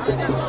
Yeah.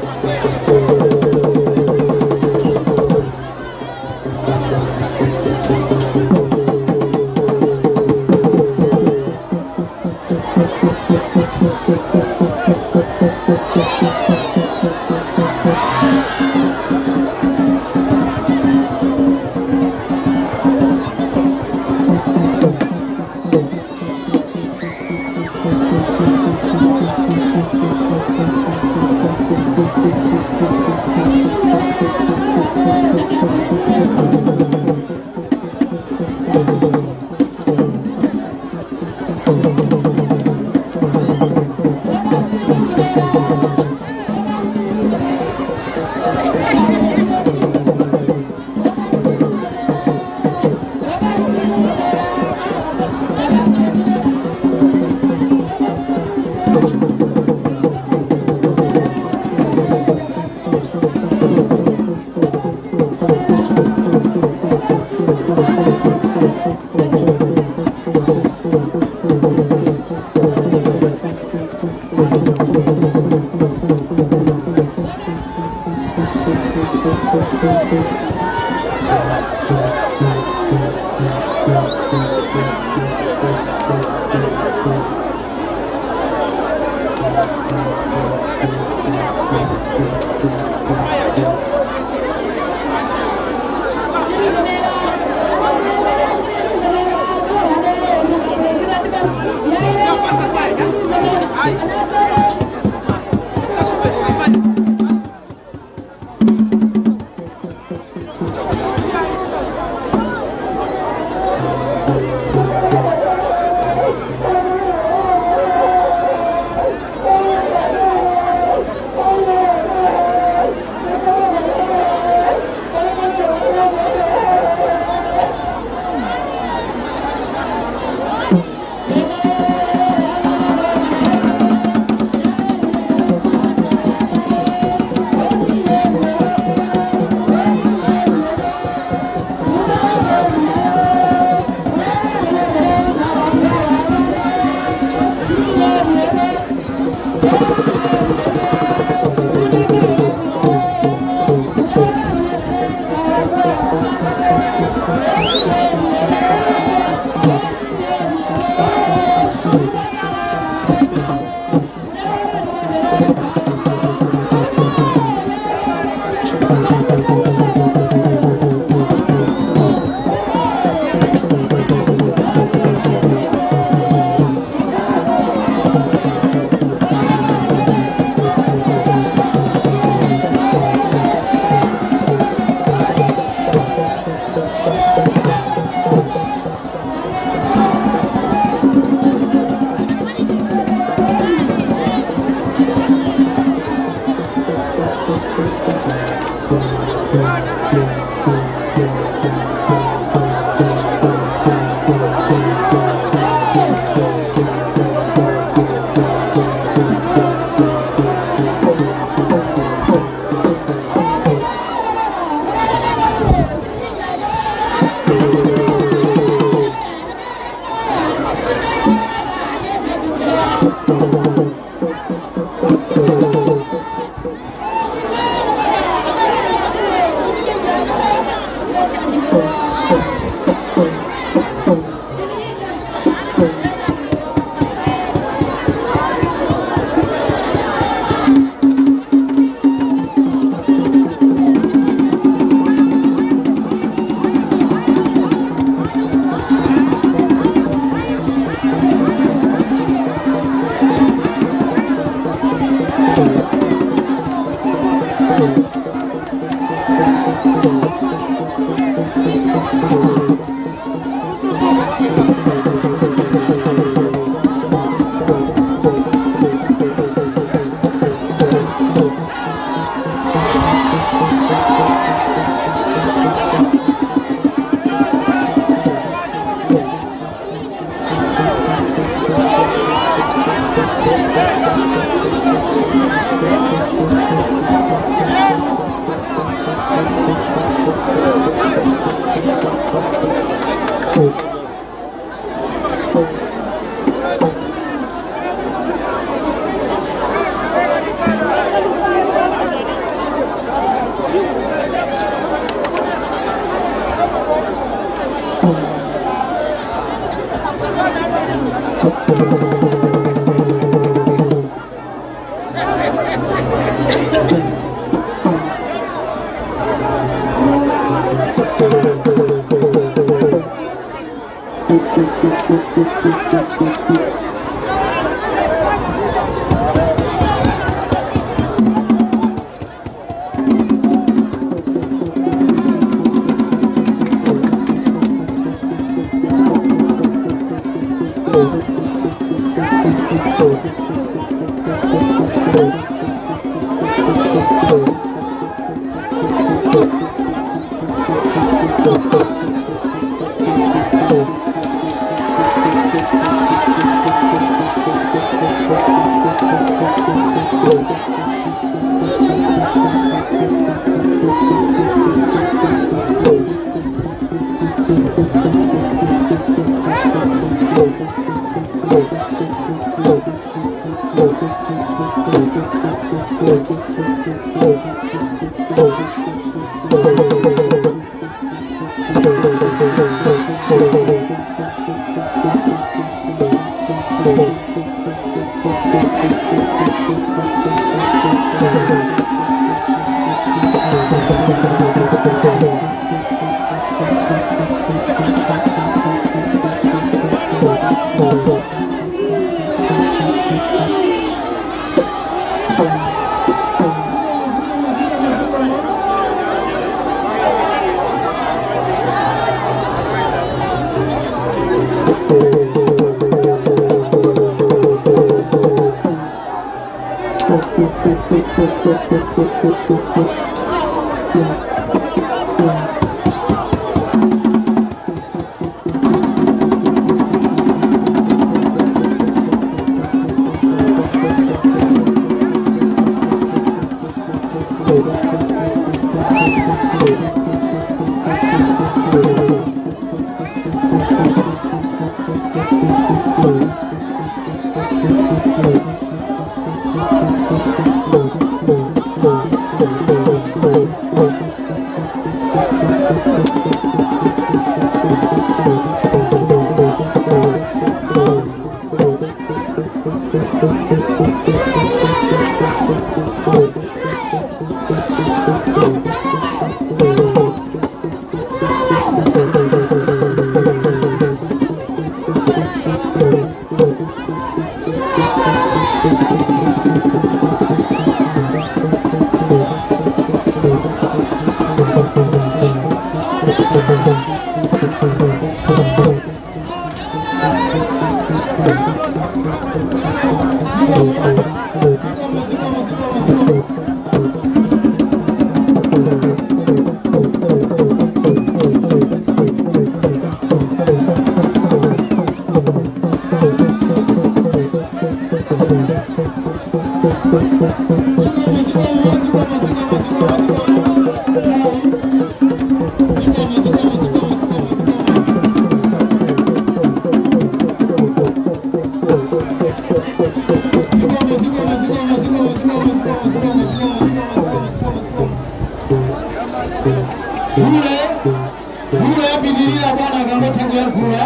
Gule yapitirira bwana akangotha kuyankhula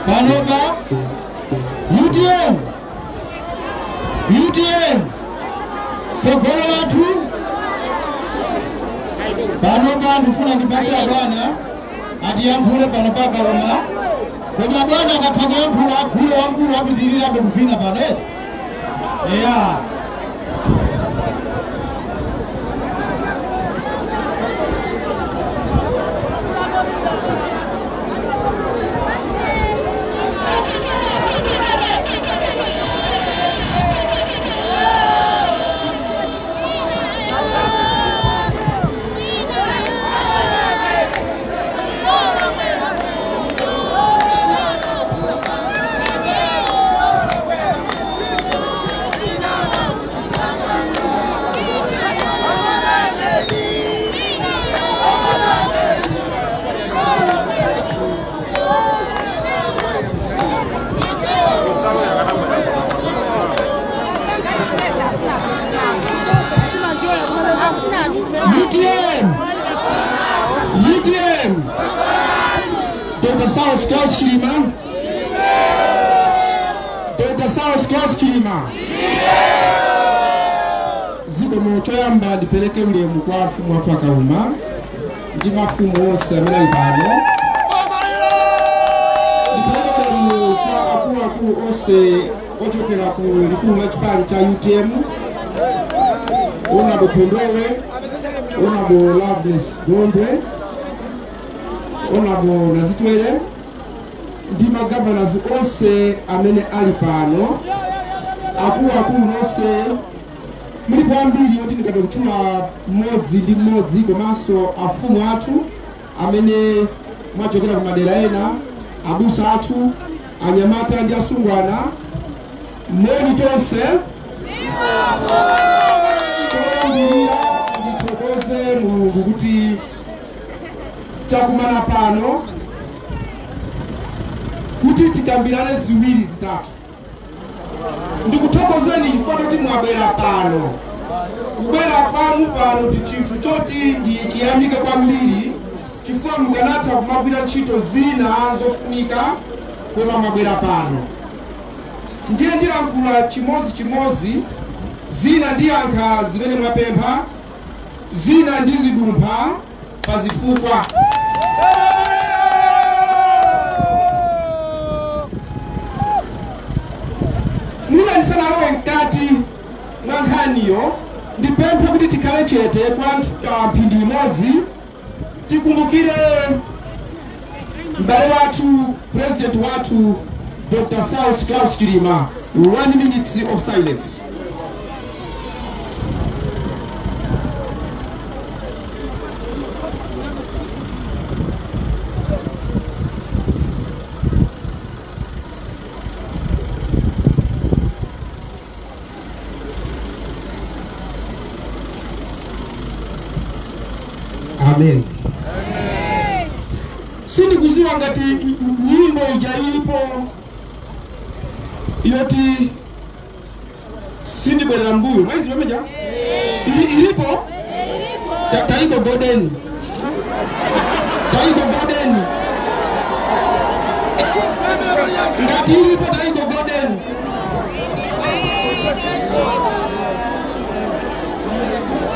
panopa. UTM, UTM, tsogolo lathu. Panopa ndifuna ndipase bwana atiyankhule pano pakauma, koma bwana akatha kuyankhula, gule wamkulu apitirirabe kupina pano eti eya. UTM, UTM, Dr. Saulos Klaus Chilima, Dr. Saulos Klaus Chilima. Choyamba ndipereke ulemu kwa afumu athu Akauma ndi mafumu onse amene ali pano. Ndipereke ulemu kwa akuluakulu onse ochokera ku likulu la chipani cha UTM, Honorable Kondowe, Honorable Loveless Gondwe, Honorable Nazitwere ndi magovernors onse amene ali pano, akuluakulu nonse mulipo ambiri oti ndikathe kutchula mmodzi ndi mmodzi, komanso afumu athu amene mwachokera ku madera ena, abusa athu, anyamata ndi asungwana, moni tonse. Choyambirira ndithokoze Mulungu kuti takumana pano kuti tikambirane ziwiri zitatu. Ndikuthokozeni chifukwa choti mwabwera pano. Kubwera kwanu pano ndi chinthu choti ndi chiyamike kwambiri, chifukwa mukanatha kumagwira ntchito zina zofunika, koma mwabwera pano. Ndiye ndilankhula chimodzimodzi, zina ndiyankha zimene mwapempha, zina ndizidumpha pa zifukwa. Mwina ndisanalowe mkati mwa nkhaniyo, ndipemphe kuti tikhale chete kwa mphindi imodzi, tikumbukire m'bale wathu, president wathu, Dr. Saulos Klaus Chilima. One minute of silence. Amen. Sindikuziwa ngati nyimbo ija ilipo yoti "Sindibwerera mbuyo", mwezi pameja ilipo. Taiko golden, taiko golden. Ngati ilipo, taiko golden.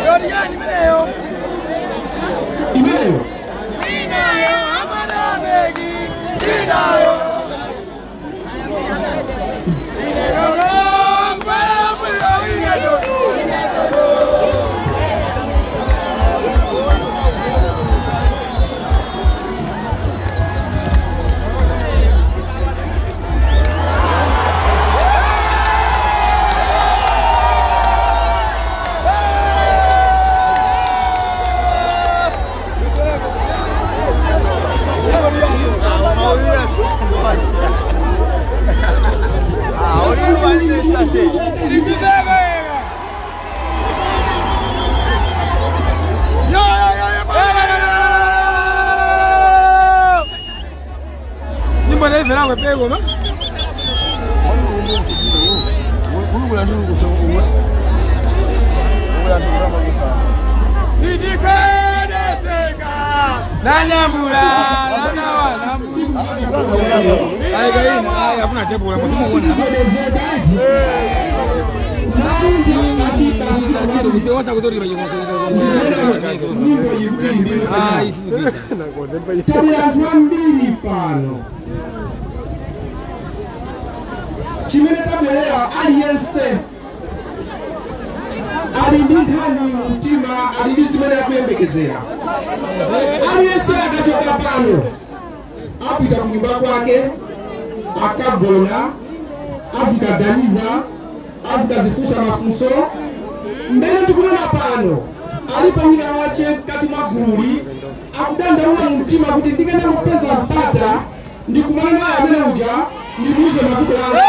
Yori imeneyo. Imeneyo. Inayo amanamegi. Inayo. Nyimbo ndaimvera kwepeko ma. Sidikwedeseka. Nanyambula, nanawa, Ayi, ayi, afuna chebula, musimuona. Sindibwerezeka ati nandi basi basi. Osa kuzori Nyimbo iyi kuti imbidwe. Ah, isi. Tali anthu ambiri pano. Chimene tabwerera, aliyense ali ndi nkhani mumtima, ali ndi zimene akuyembekezera. Aliyense akachoka pano apita ku nyumba kwake, akagona, azikaganiza, azikazifunsa mafunso. Mmene tikunena pano, alipo wina wache mkati mwa gululi akudandaula mumtima kuti ndikanangopeza mpata ndikumana naye amene uja, ndimuuze mavuto anga.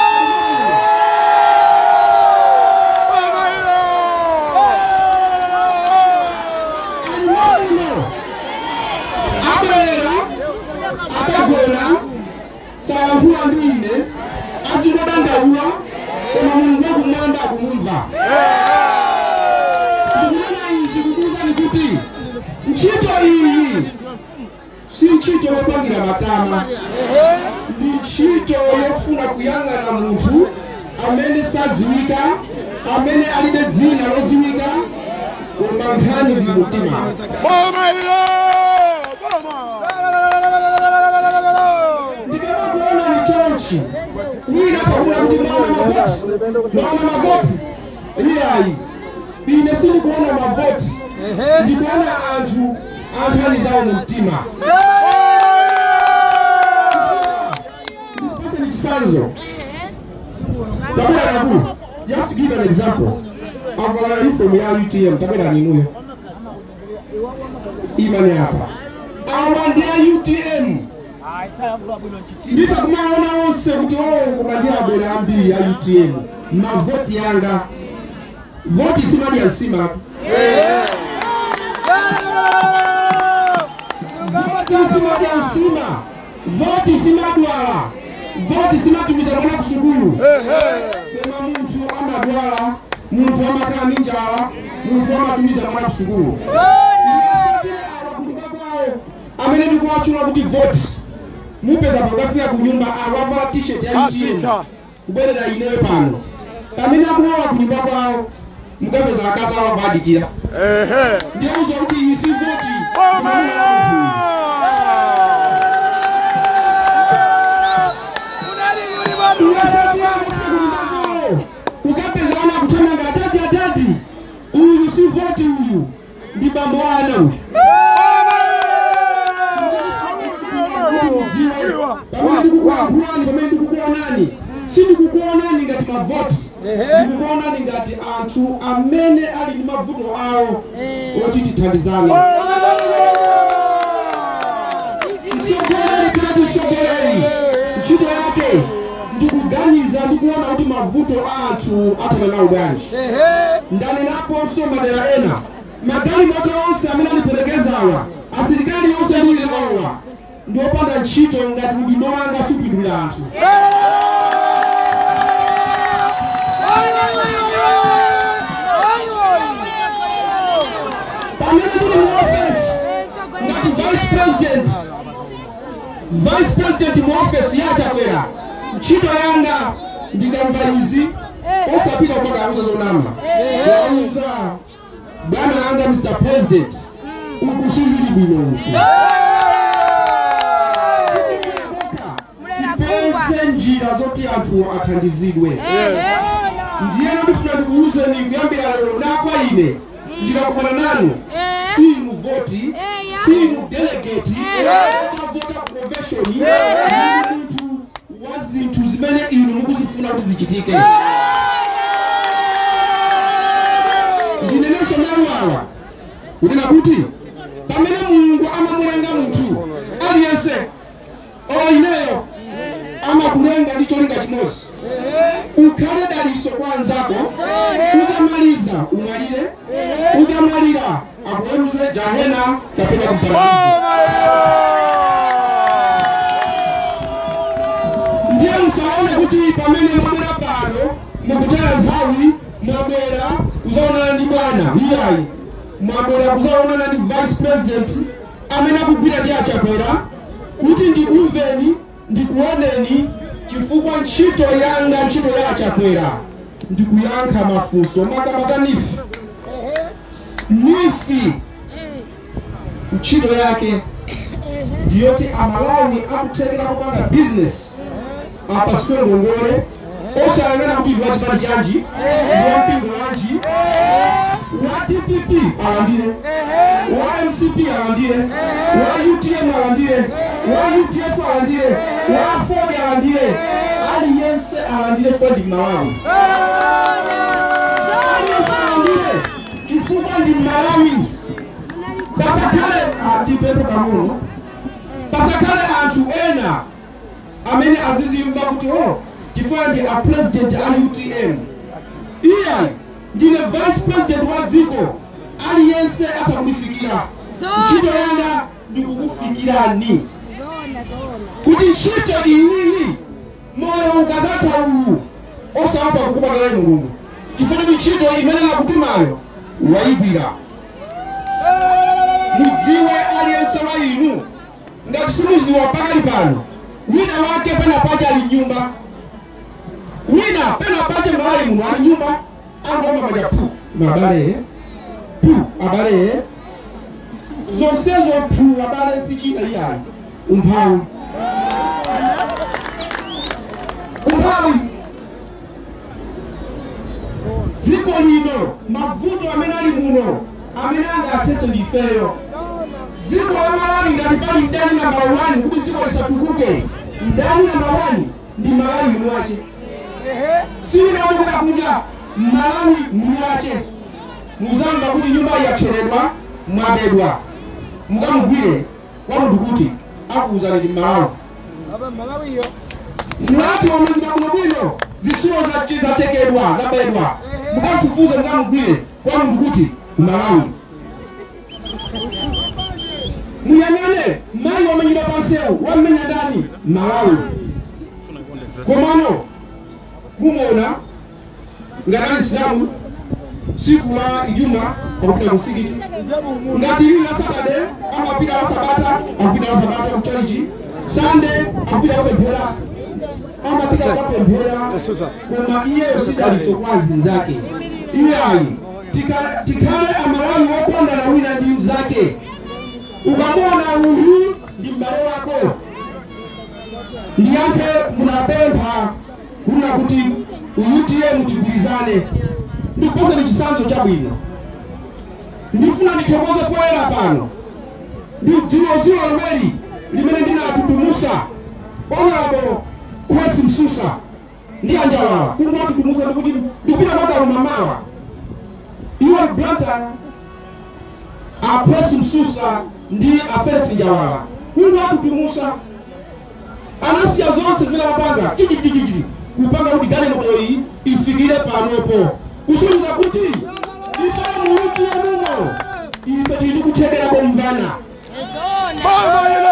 Ali wamuno, abwera, akagona, salankhula ndi ine, azingodandaula, koma Mulungu wakumwamba akumumva. Ndikunena izi kukuwuzani kuti ntchito iyi si ntchito yopangira matama, ndi ntchito yofuna kuyang'ana munthu amene sadziwika, amene alibe dzina lodziwika. Koma nkhani zili mumtima. Boma ilo! Boma! Ndikamakuona ni chonchi, wina akakula kuti mwaona mavoti, mwaona mavoti. Iyayi, ine sindikuona mavoti, ndikuona anthu ankhani zawo mumtima. Ndipase ni chitsanzo. Tabwera nakulu, just to give an example, avala uniform ya UTM. Tabwera ninuyo, imani apa. Awa ndi a UTM. Nditha kumaona onse kuti oh, koma ndi abwera ambiri a UTM. Mavoti yanga, voti simadya nsima. Voti simadya nsima, voti simadwala, voti simatumiza mwana kusukulu. Koma munthu amadwala, munthu amakhala ndi njala, munthu amatumiza mwana kusukulu. Ndiyasatire awa kunyumba kwawo amene ndikuwatchula kuti voti, mupeza pakafika kunyumba awavala t-shirt ya UTM. Asita. Kubwerera ineyo pano, pamene akulowa kunyumba kwawo, mukapeza akazi awo akuadikira. Ndiyauza kuti iyi si voti. Boma ilo! Ndiyasatire amafika kunyumba kwawo, ukapeza ana akuthamanga, "Adadi, adadi." Uyu si voti, uyu ndi bambo wa ana uyu. Mudziwe pamene ndikukulankhulani, pamene ndikukuonani, sindikukuonani ngati mavoti, ndikukuonani ngati anthu amene ali ndi mavuto awo oti tithandizane. Mtsogoleri, tikati mtsogoleri, ntchito yake ndikuganiza ndikuona kuti mavuto a anthu athana nawo bwanji. Ndanenaponso madera ena, magalimoto onse amene andiperekezawa, asilikali onse ndili nawowa, ndi opanda ntchito ngati udindo wanga supindulira anthu. Pamene ndili mu ofesi ngati vice president, vice president mu ofesi ya Chakwera, ntchito yanga ndikamva izi osapita kumakauza zonama, wauza bwana anga, "Mr President, uku sizili bwino uku." Tipeze njira zoti anthu athandizidwe. Ndiyeno ndifuna ndikuwuzeni, kuyambira lero nakwa ine ndikakumana nanu, sinu voti, sinu delegate okavota convention, ndi munthu wa zinthu zimene inu mukuzifuna kuti zichitike. Ndinenenso mawu awa kunena kuti pamene Mulungu amamulenga munthu aliyense, olo ineyo, amakulenga ndi cholinga chimodzi: ukhale daliso kwa anzako. Ukamaliza umwalire, ukamwalira akuweruze jahena kapena kumparadiso. Ndiye musaone kuti pamene mwabwera pano mukutaya nthawi, mwabwera kuzaonana ndi bwana. Iyayi, mwabwera kuzaonana ndi vice president amene akugwira ndi aChakwera, kuti ndikumveni, ndikuoneni, chifukwa ntchito yanga, ntchito ya aChakwera, ndikuyankha mafunso makamaka NEEF. NEEF ntchito yake ndiyoti Amalawi akuthekera kupanga business apasidwe ngongole osayang'ana kuti ndi wachipani chanji, ndi wampingo wanji. Wa DPP alandire, wa MCP alandire, wa UTM alandire, wa UDF alandire, wa AFORD alandire, aliyense alandire. Ford Malawi, aliyense alandire chifukwa ndi Malawi. Pasakhale tipemphe pang'ono, pasakhale anthu ena amene azizimva kuti oh, chifukwa ndi a president a UTM. Iyayi, ndine vice president wa dziko, aliyense atha kundifikira. Ntchito yanga ndikukufikirani kuti ntchito iyiyi, moyo ukazatha uwu, osaopa kukumana naye Mulungu, chifukwa kuti ntchito imene nakutumayo wayigwira. Mudziwe aliyense wa inu, ngati simuziwa pakali pano, wina wake pena pache ali nyumba, wina pena pache Malawi muno ali nyumba, angoma majapu mabale. pu abale, zonsezo pu abale, sichina iyayi, umphawi, umphawi. Dziko lino, mavuto amene ali muno, amene angathese ndifeyo. Dziko la Malawi, ngati pali mdani namba 1 kuti dziko lisatukuke, mdani namba 1 ndi Malawi mwache, siwinamukuda kunja, Malawi mwache. Muzamba kuti nyumba yacheredwa, mwabedwa, mukamugwire wamunthu kuti akuwuzani ndi Malawi. Aba Malawi yo. Mlati wamangidwa bwinobwino, zisulo zachekedwa, zabedwa, mukamfufuze, mukamugwire kwa munthu kuti Malawi. Muyang'ane mayi wamangidwa pansewu, wammenya ndani? Malawi. Komano mumona ngati ali Silamu, siku la Ijuma akupita kusikiti, ngati lili la Saturday amapita la Sabata, akupita la Sabata kuchalichi, Sunday akupita kupemphera, amapita kupemphera, koma iyeyo sidaliso kwa zinzake. Iyayi, tikhale Amalawi wokondana wina ndi mzake. Ukamona uyu ndi m'bale wako. Ndiyankhe, munapempha kuna kuti UTM tigwirizane. Ndikupasani chitsanzo chabwino. Ndifuna ndithokoze poyera pano ndi dzulo lomweli limene ndinatutumusa Honorable Kwesi Msusa ndi Anjawala. Kungwatutumusa ndikuti ndikupita Makaluma mawa, iwo ali Blantyre, a Kwesi Msusa ndi a Felix Njawala. Kungwatutumusa, anasiya zonse zimene amapanga chichichichichi kupanga kuti galimoto iyi ifikire panopo, kusonyeza kuti ife mu UTM muno ife tili kuthekera komvana. Anthu amene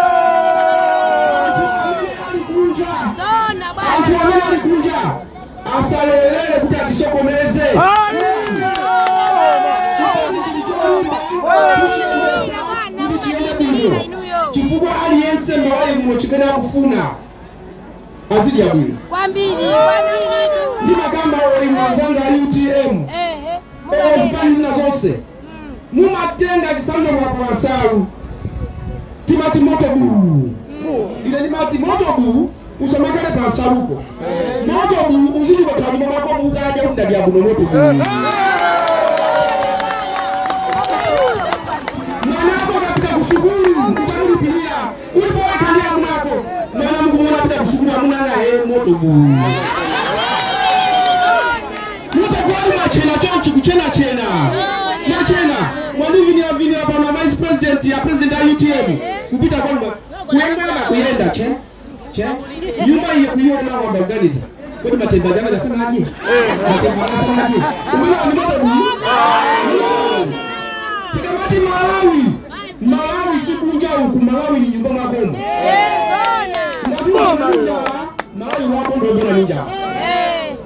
ali kunja, anthu amene ali kunja asalowerere kuti atisokoneze. Chipani chili cholimba kuchiyendesa kuti chiyende bwino, chifukwa aliyense Malawi muno chimene akufuna azidya bwino. Kwambiri, kwambiri tu. Ndimakamba olimo anzanga a UTM, zipani zina zonse, mumatenga chisanzo mwapawansalu, timati moto buu. Ine ndimati moto buu usamakale pa nsalupo, moto buu uzidi ukakhala nyumba mwako mukadya kuti ndadya bwino, moto buu. Mwanako akapita ku sukulu ukamulipirira, ulipoweka ndi amunako, mwana mukumuona apita ku sukulu, amuna naye, moto buu. Mutakwali mwachena chonchi, kuchenachena, mwachena, mwandiviniravинira pano vice president ya president ya UTM kupita kwanu, kuyang'ana, kuyenda che che nyumba iyo kuiona, wambaganiza kodi matemba jana jasemaje, matemba anasemaje, umene ni moto buu. Tikamati Malawi, Malawi sikunja uku, Malawi ni nyumba mwakomo. Ngati njala, Malawi wako ndogona ni njala.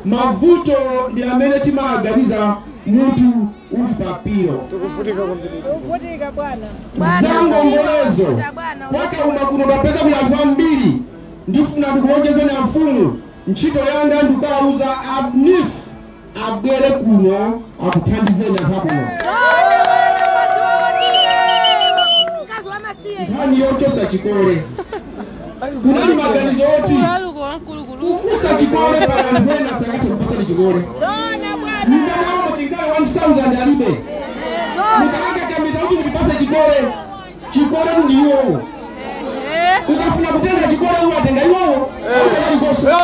Mavuto ndi amene timaganiza mutu uli papiro. Tikuvutika kwambiri. Zangongolezo kwakauma kuno ndapeza kuli anthu ambiri. Ndifuna ndikuonjezeni amfumu, ntchito yanga ndikawauza a NEEF abwere kuno akuthandizeni anthu akuno. Nkhani yochosa chikole, kunali maganizo oti kufusa chikole pa anthu ena sangathe kupasani chikole. Nyumba mwawo chingale 1000 alibe, mukakakamiza kuti mutipase chikole, chikole ndi iwowo. Ukafuna kutenga chikole uwatenga iwowo aukalikosa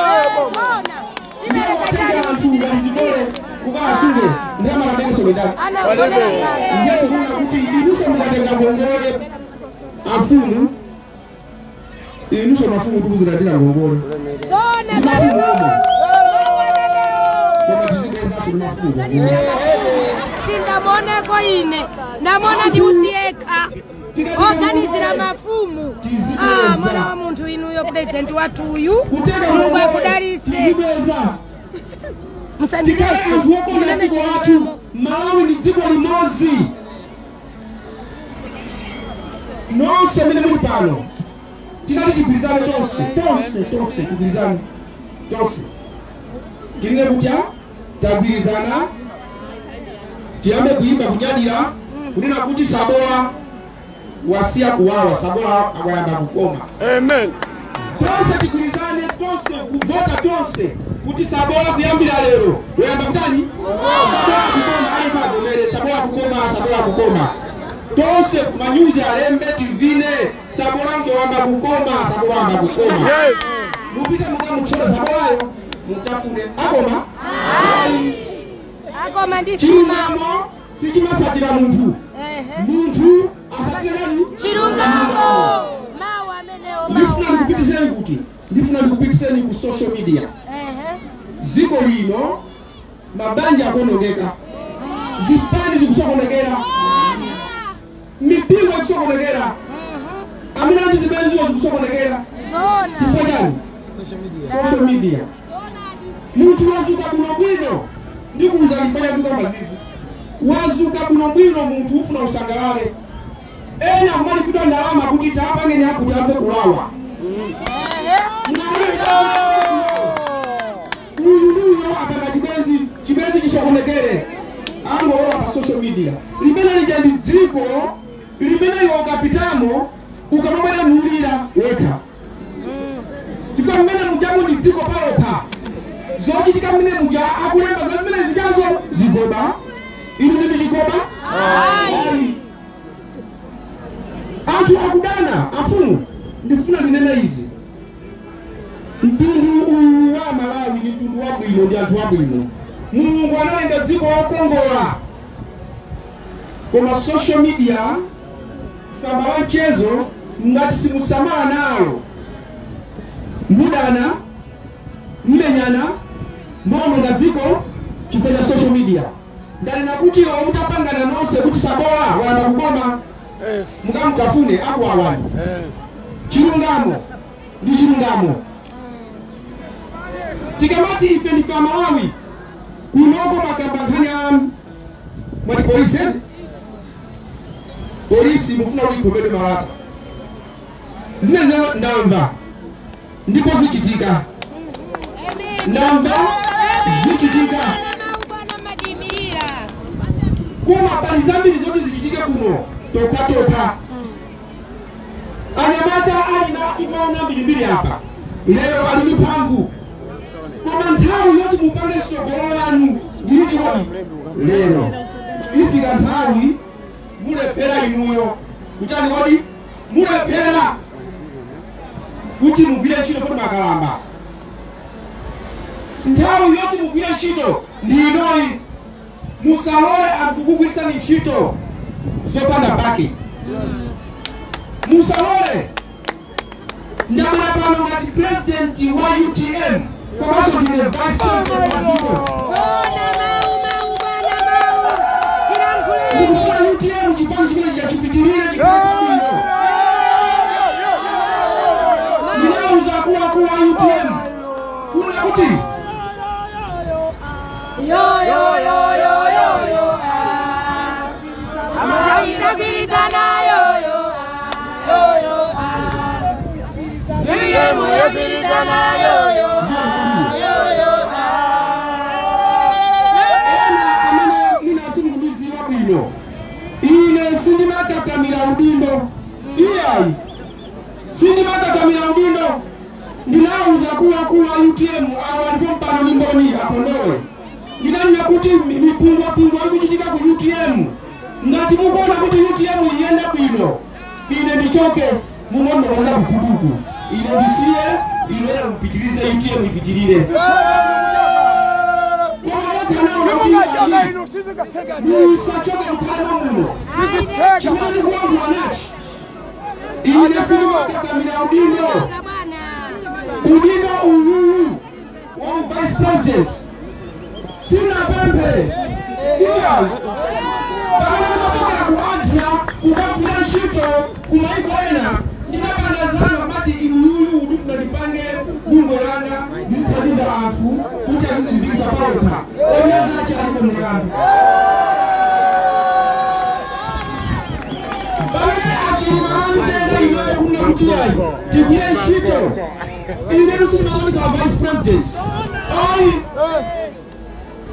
watenga anthu ngati chikole ukawasunge ndamakatengeso ndani? Ndiye tikuona kuti inunso mukatenga ngongole afumu, inunso mafumu tikuzilandira ngongole ndi mafumu omwe, koma tizibwezanso ndi mafumu ngongole. Sindamuoneko ine, ndamona ndi usiyekha oganizira mafumu. Ah, mwana wa munthu inuyo, president wathu uyu. Kutenga Mulungu ngongole akudalise. tizibweza. Tikhale Musandilese. anthu okonda dziko lathu. Malawi ndi dziko limodzi. Nonse amene muli pano, tinati tigwirizane tonse, tonse, tonse, tigwirizane tonse, tinene kuti tagwirizana, tiyambe kuyimba kunyadira. Kunena kuti sabola wasiya kuwawa, sabola wayamba kukoma. Amen. Tonse tigwirizane, tonse kuvota, tonse kuti sabola kuyambira lero wayamba kutani? Sabola kukoma. Alisavomere, sabola kukoma, sabola kukoma. Tonse manyuzi alembe, tivine, sabola mke wamba kukoma, sabola wamba kukoma. Yes. Mupite mukamutchera sabolayo, mutafune, akoma. Ayi. Akoma ndi sima. Chilungamo sichimasatira munthu. Munthu asatire nani? Chilungamo, mawu amenewo. Ndifuna Mawu. ndikupitiseni kuti, ndifuna ndikupitiseni ku social media. Dziko lino mabanja akuonongeka, zipani zikusokonekera, mipingo ikusokonekera, amene ndi zibenziwo zikusokonekera. Zona. Chifukwa chani? Social media. Munthu wazuka bwinobwino, ndikuuza ndifanya kukamba zizi, wazuka bwinobwino munthu, ufuna usangalale, ena kumalipidwa ndalama kuti tapangeni akuti amve kulawa. Uyu ndiuyo apanga chibwenzi, chibwenzi chisokonekere, angolowa pa social media. Limene lija ndi dziko limene iwe ukapitamo ukamabwera nulira wekha, chifukwa mmene mujamu ndi dziko palokha. Zochitika mmene muja akulemba za mmene zijazo zigoba, inu ndi chigoba. Ayi. Ayi. Anthu akudana. Afumu, ndifuna ndinene izi: mtundu uwu wa Malawi ndi mtundu wabwino, ndi anthu abwino. Mulungu analenga dziko lokongola, koma social media, tsamba la mchezo, ngati simusamala nalo, mudana, mmenyana, muononga dziko chifukwa cha social media. Ndanena kuti iwo mutapangana nonse kuti sabola wayamba kukoma, mukamutafune, akuwawani. Chilungamo ndi chilungamo. Tikamati ife ndife Amalawi, kunoko makamba nkhani a mwati polisi, eh? Polisi mufuna kuti ikhomedwe malata, zimene ndamva ndipo zichitika, ndamva zichitika. Bwana madimirira. Koma pali zambiri zoti zichitike kuno tokhatokha. Anyamata ali na timaona mbirimbiri apa lero ali ndi mphamvu, koma nthawi yoti mupange tsogolo lanu ndiyiti kodi? Lero ifika nthawi mulephera inuyo kutani kodi? Mulephera kuti mugwire ntchito poti makalamba. Nthawi yoti mugwire ntchito ndi inoyi. Musalole anthu kukugwirisani ntchito zopanda pake, musalole. Ndabwera pano ngati president wa UTM, komanso ndine vice president wa dziko. Zona, mawu, mawu, bwana, mawu. Tilankhuleni. Ndikufuna UTM, chipani chimene chachipitirire, chikhale bwino. Ndinauza akuluakulu a UTM kuna kuti Yo yo yo yo yo yo ah. Itagwirizana yo yo ah. Yo yo ah. UTM yagwirizana yo yo ah. Yo yo ah. Ena amene mwina simukundiziwa bwino, ine sindimakakamira udindo, iyayi, sindimakakamira udindo. Ndinawuza akuluakulu a UTM awo alipo mpano mimboni apondowe, ndinanena kuti mipungwapungwa ikuchitika ku UTM, ngati mukuona kuti UTM iyenda bwino, ine ndichoke, mung'onoza kufutuku, ine ndisiye, ine mpitirize, UTM ipitirire. Koma wokha nawo inu sizingatheka. Musachoke, mkhalemo muno. Sizitheka. Chimene ndikuyankhula nachi, ine sindimakakamira udindo. Bwana. Udindo uyuyu wa vice president sinapemphe, iya. Pamene ndimachokera ku Asia kukagwira ntchito ku maiko ena, ndinapangazana mati iluyuyu ndifuna ndipange bungwe langa zithandiza anthu kuti azizilimbikitsa pawokha. Onyazache alipo mlandu pamene achilima amitenga inoyo kunga kuti ayi, tigwire ntchito. Ine sindimaoneka vice president, ayi.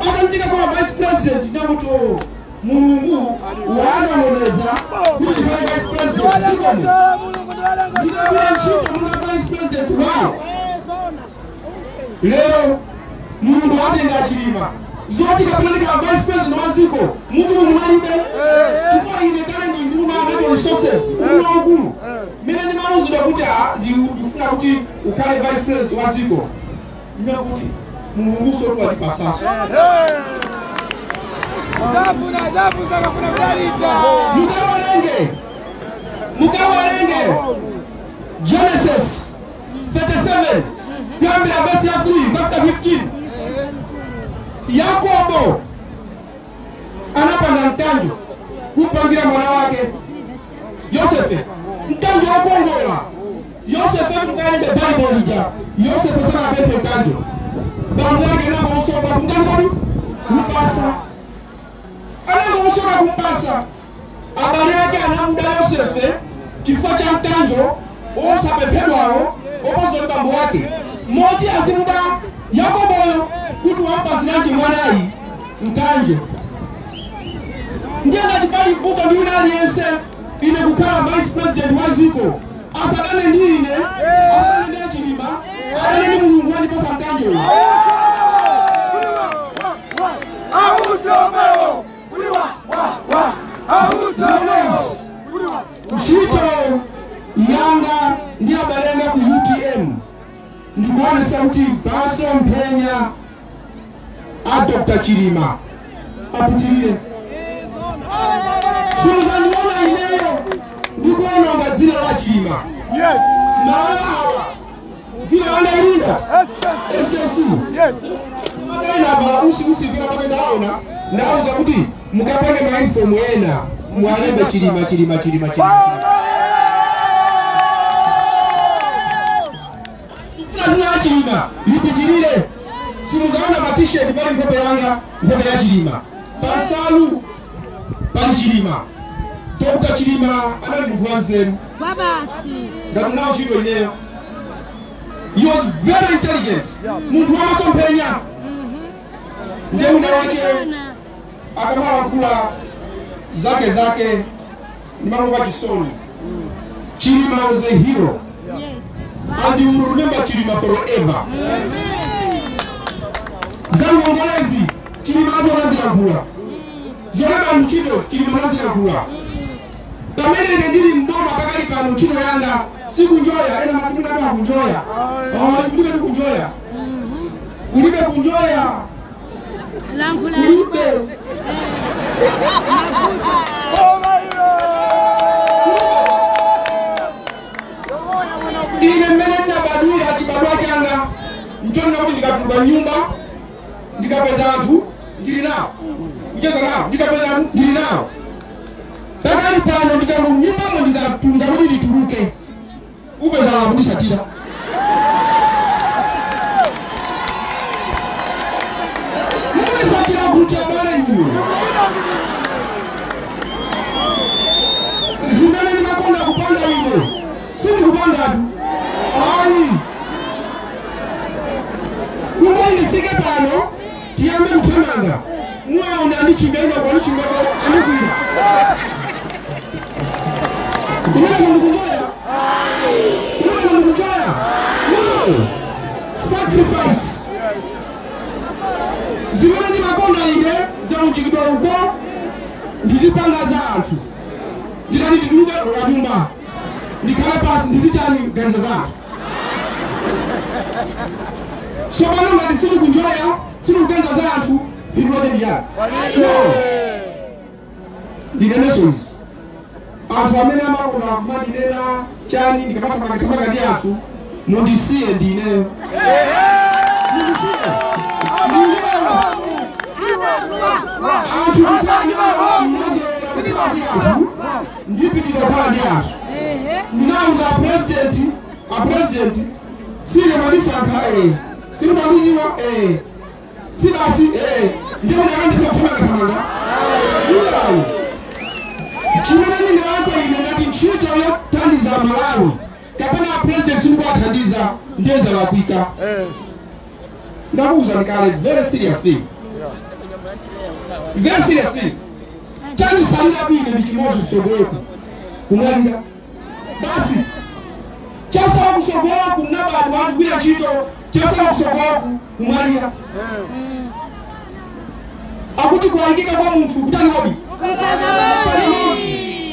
Akantika kwa vice president ndakuti o Mulungu wanong'oneza kuti ndikhale vice president zikomo. Ndikagwira ntchito monga vice president wawo. Lero Mulungu watenga Chilima. Zoti kapena ndikhala vice president wa dziko mutu munalibe, chifukwa ine kale ndi nduna ya natural resources, nduna waukulu. Mmene ndimauzidwa kuti ndikufuna kuti ukhale vice president wa dziko, ndinakuti Mulungu sotu watipasaso. Zafuna, zafuna, kafuna kudalitsa. Mukawerenge Genesis 37 kuyambira vesi ya 3 mpaka 15. Yakobo anapanga mkanjo kumpangira mwana wake Yosefe, mkanjo wokongola. Yosefe, mukalembe Bible lija, Yosefe sanapemphe mkanjo. Bambo yake anangousoka kumtangoli kumpasa, anangousoka kumpasa. Abale ake anamuda Yosefe chifukwa cha mkanjo osapemphedwawo opozoli bambo wake moti azimuda Yakoboyo kuti wampasiranji mwanayi mkanjo. Ndiye ngati pali vuto ndi wina aliyense ine kukhala vice president wa dziko, asadane ndi ine, asadane ndi Achilima, adane ndi Mulungu wandipasa mkanjoyo. Ausomewo. Wa, wa. Ausomewo. Ntchito yanga ndi abale anga ku UTM ndikuonesa kuti masomphenya a Dr Chilima apitirire. Simuzandiona ineyo ndikuononga dzina la Chilima. Malo awa dzina langa ilinda SKC. SKC. Ena bala usi usi vila pake ndaona ndauza kuti mukapange mauniform ena mwalembe Chilima, Chilima, Chilima, Chilima. Kufuna zina la Chilima lipitirire. Simuzaona ma t-shirt pali nkhope yanga, nkhope ya Chilima, pansalu pali Chilima. Dr Chilima anali munthu wanzeru. Kwa basi. Ngati nawo ntchito ineyo, he was very intelligent, munthu wamasomphenya. Ndiye mwina wake akamalankhula zake zake ndimamva chisoni. Chilima was a hero and you will remember Chilima forever. Zangongolezi Chilima atu anazilankhula, zolemba ntchito Chilima anazilankhula. Pamene ine ndili mboma pakali pano, ntchito yanga sikunjoya. Ena matimuna akunjoya. Oh, kulibe kunjoya, kulibe kunjoya. Lankhula. Kulibe. Boma ilo. Ine mmene ndinabadwira, chibadwa changa nchonena kuti ndikatuluka nyumba ndikapeza anthu ndili nawo, kucheza nawo, ndikapeza anthu ndili nawo. Pakali pano ndikamu nyumbamo ndikatuluka kuti ndituluke, upeza wakundisatira. Mukundisatira kuti abale inu? Zimene ndimakonda kupanga ine sindikupangatu ayi. Kungoli ndisike pano tiyambe mthamanga, mwaona andichingaina kwanichingako andikwira kumene kundikunjoya, kumene kundikunjoya. No sacrifice. Zimene ndimakonda ine zaunjikidwa uko, ndizipanga za anthu. Ndikati ndituluke lowa nyumba, ndikhale pasi, ndizitani, ganiza za anthu. Tsopano ngati sitikunjoya, sitikuganiza za anthu, phindu lake ndi chani? No, ndinenenso izi: anthu amene amakonda kumandinena chani ndikamathamanga ndi anthu, mundisiye ndineyo, mundisiye ndineyo. Anthu kukhala nazolowera ndi anthu, ndipitiza kukhala ndi anthu. Ndinauza president, a president, sile mwandisankha, sili mwandiziwa, si basi, ndipo ndakandisa kuthamangathamanga iyayi. Chimene ndingalakwe ine ngati ntchito yothandiza Malawi kapena a president sindikuwathandiza, ndiye zalakwika. Ndakuwuzani kale, very serious thing, very serious thing. Chanisalira bwino ndi chimodzi, kusogoloku kumwalira basi. Chasala kusogoloku, mnabadwa kugwira ntchito, chasala kusogoloku kumwalira. Akuti kuwangika kwa munthu kutani kodi?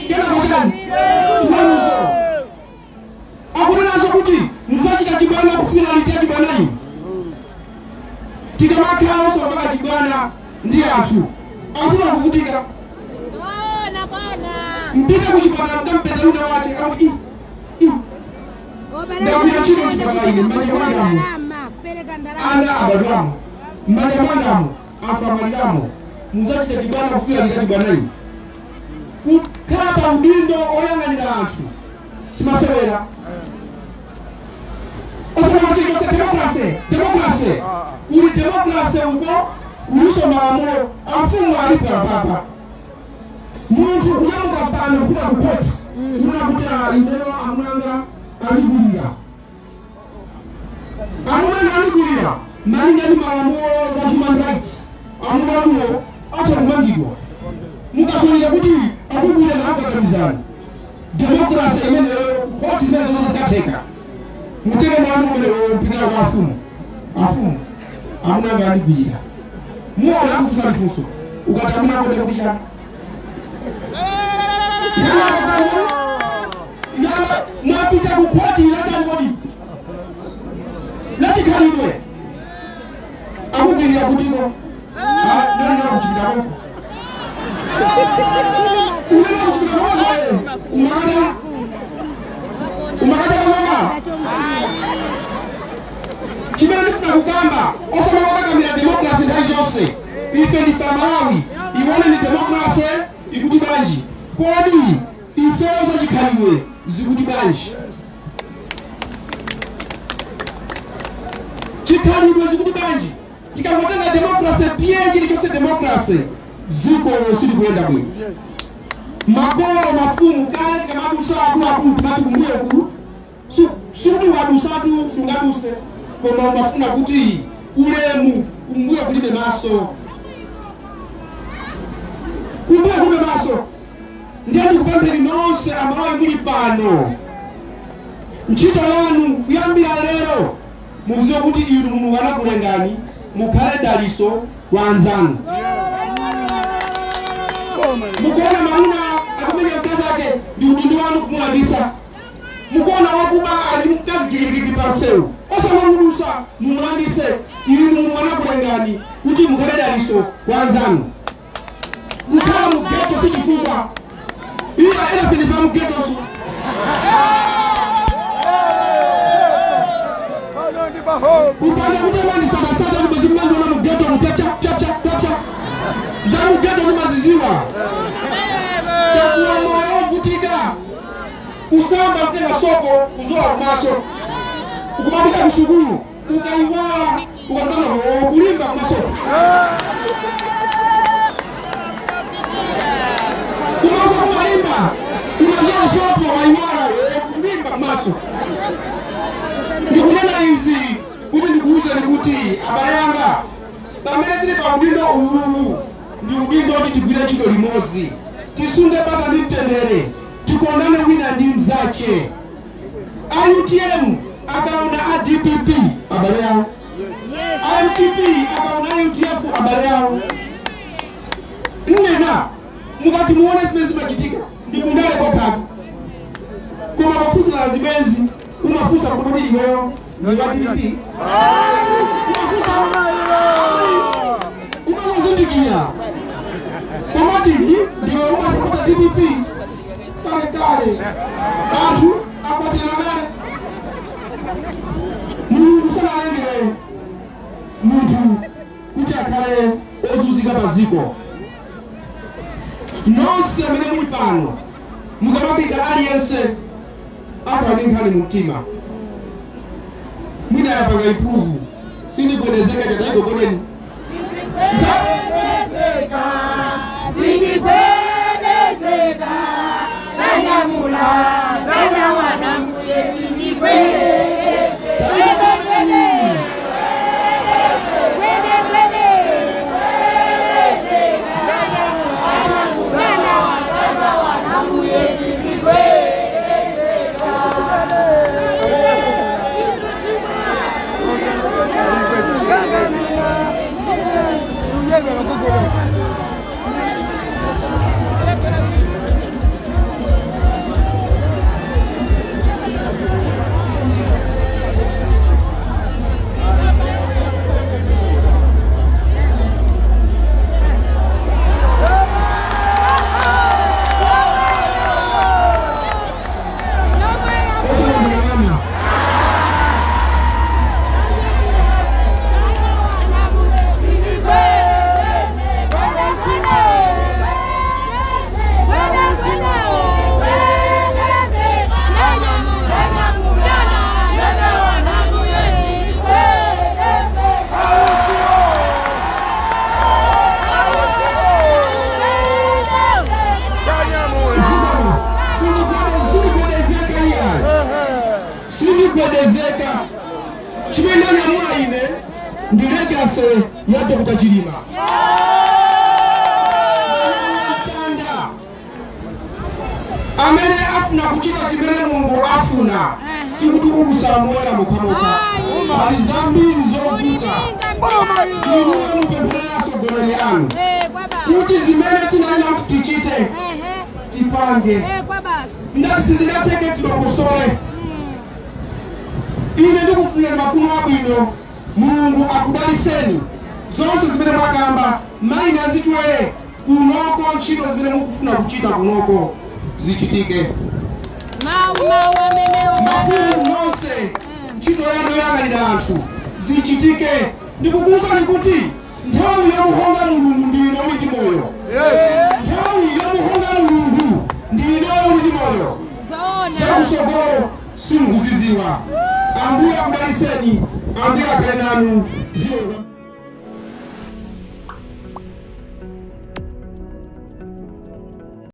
Kenako chani? Chiweruzo. Akunenazo kuti muzachita chibwana kufikira liti? Chibwana inu tikamakhala osapaka chibwana ndi anthu, anthu akuvutika. Ona bwana. Mpite kuchipatala, mkampeza wina wache akuti i Ndagwira ntchito mchipatala ine, m'manja mwangamo ana abadwamo, m'manja mwangamo anthu amaliramo. Muzachita chibwana kufikira liti? Chibwana inu kukhala pa udindo oyang'anira anthu simasewera. Osamachichose democracy, democracy kuli democracy uko kuliso malamulo. Amfumu alipo apapa. Munthu kunyamuka pano kupita ku court kuna kuti ineyo amwanga aligulira, amuna aligulira, malinga ndi malamulo za human rights, amunanuwo atha kumangidwa mukasonyeza kuti akugulira naakakamizani. Democracy imeneyo, koti zimene zonse zikatheka, mutenge mlandu umenewo mpitira kwa afumu. Afumu, amunanga aligwirira. Muona akufunsa lifunso, ukati amuna akonde kuti chani? Yama mwapita ku koti latani kodi? Lachikhalidwe. Akugwirira kutiko nani? Kuchipita konko, umene kuchipita konko umakata, umakata pamama. Chimene ndifuna kukamba, osamakokakamira democracy nthawi zonse. Ife ndife Amalawi. Iwone ni democracy ikuti bwanji? Kodi ifeyo zachikhalidwe zikuti bwanji? Chikhalidwe zikuti bwanji? Tikangotenga democracy piye chilichonse democracy, dziko silikuyenda bwino. Makolo, mafumu kale, tikamadusa akuluakulu timati kumbuyoku sikuti ukadusatu sungaduse, koma umafuna kuti ulemu. Kumbuyo kulibe maso, kumbuyo kulibe maso. Ndiye ndikupempheni nonse Amalawi muli pano, ntchito yanu kuyambira lero, muziwe kuti inu Mulungu anakulengani mukhale daliso kwa anzanu. Mukuona mamuna akumenya mkazi ake, ndi udindo wanu kumulandisa. Mukuona wakuba ali mkazi giligili pansewu, osamamudusa, mumulandise. Inu Mulungu anakulengani kuti mukhale daliso kwa anzanu. Kukhala mu ghetto si chifukwa iya ena fa mu ghetto. Pano ndi pahobu. Upanda kuti mandisakasaka ndibwezi mmandiona mu ghetto mupyacha pyacha pyacha. Za mu ghetto ndimaziziwa. Takuwa moyo ovutika, kusamba kutenga sopo kuzola kumaso, ukumapita kusukulu ukaiwala, ukatanga kulimba kumasopo, kumaso kumalimba, unazola sopo waiwala, kulimba kumaso. Ndikunena izi kuti ndikuwuzeni kuti abale anga, pamene tili pa udindo uwu, ndi udindo kuti tigwire ntchito limodzi, tisunge bata ndi mtendere, tikondane wina ndi mzache. A UTM akaona a DPP, abale yawo. A MCP akaona a UTF, abale yawo. Nnena mukati muone zimene zimachitika ndi kundale kokhatu, koma pafunsira zibwenzi umafunsa kuti iweyo ndi wa DPP, umafunsa, umangozindikira komati ndiwe umasapota DPP. Kale kale anthu akwatira kale. Mulungu sanalengere munthu kuti akhale ozunzika pa ziko. Nonse amene muli pano, mukamapita, aliyense akhala ndi nkhani mu mtima, mwina yapanga improve. Sindigwedezeka chataigogoleni. Sindigwedezeka, nanyamula nanyamwana mbuye, sindigwedezeka. Gwede gwede, Ndi legacy ya Dr. Chilima. Mtanda amene afuna kuchita chimene Mulungu afuna, sikuti ukusamuwera mokhamokha. Ayi. Pali zambiri zovuta. Ulilinga. Inuyo mupempherera atsogoleri anu Eh, kwa basi. kuti zimene tinalina kuti tichite tipange. Eh, kwa basi. Ngati sizingatheke, tilongosole. Ine ndikufunira mafuno abwino. Mulungu akudaliseni. Zonse zimene mwakamba, maina azitwere kunoko, ntchito zimene mukufuna kuchita kunoko zichitike. Mawu, mawu amenewo. Mafumu nonse, ntchito yanu yoyang'anira anthu zichitike. Ndikukuwuzani kuti nthawi yomuhonga Mulungu ndi ino uli ndi moyo. Nthawi yomuhonga Mulungu ndi ino uli ndi moyo. Zoona. Zakusogolo simukuziziwa. Ambuye akudaliseni, Ambuye akhale nanu. Ziko.